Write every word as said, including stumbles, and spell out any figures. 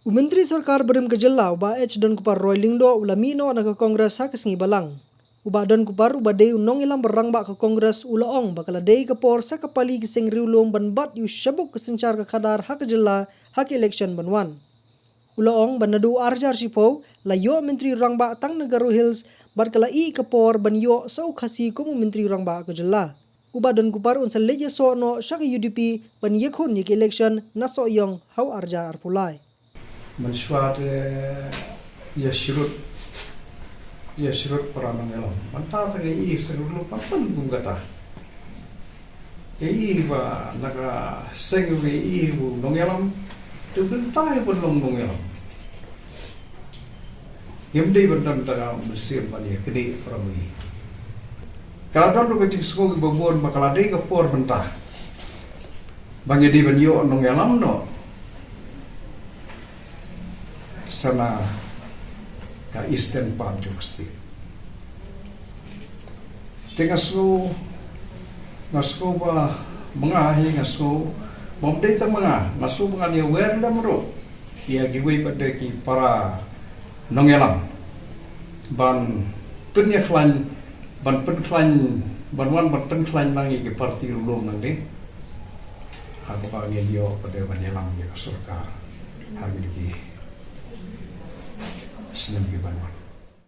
U Myntri Sorkar barim ka jylla, u Bah H Donkupar Roy Lyngdoh, u la mih noh na ka Congress ha ka sngi Balang. U Bah Donkupar, uba dei u nongïalam ba rangbah ka Congress, u la ong ba ka la dei ka por sa ka pali ka seng riewlum ban bat ïa u shabuk ka synshar ka khadar ha ka jylla ha ka election ban wan. U la ong ba naduh arhajar shiphew la ïoh Myntri Rangbah tang na Garo Hills, bad ka la ih ka por ban ïoh sa u Khasi kum u Myntri Rangbah ka jylla. U Bah Donkupar un sa leit ïasoh noh sha ka U D P ban ïakhun ïa ka election na Sohiong ha u arhajar arphew lai. Mynshuwa te ïa shrut, ïa shrut para nongïalam. Mynta te ngi ïohi seng ruh pat pun kum kata. Ngi ïohi ba na ka seng ngi ïohi u nongïalam, te u dang tai ban long nongïalam. Ngim dei ban don tang ka mynsiem ban ïa knieh para ngi. Ka la don ruh ka jingsngew kiba bun ba ka la dei ka por mynta ba ngi dei ban ïoh nongïalam noh sa na ka eastern part jong ka state. Te nga sngew, nga sngew ba ma nga hi nga sngew, bym dei tang ma nga, nga sngew ba ngan ïa wer lem ruh ïa kiwei pat de ki para nongïalam ban pynïakhlaiñ, ban pynkhlaiñ, ban wan ban pynkhlaiñ lang ïa ki parti riewlum nangne. Ha kaba ngin ïoh pat de ban ïalam ïa ka sorkar ha kine ki snem ki ban wan.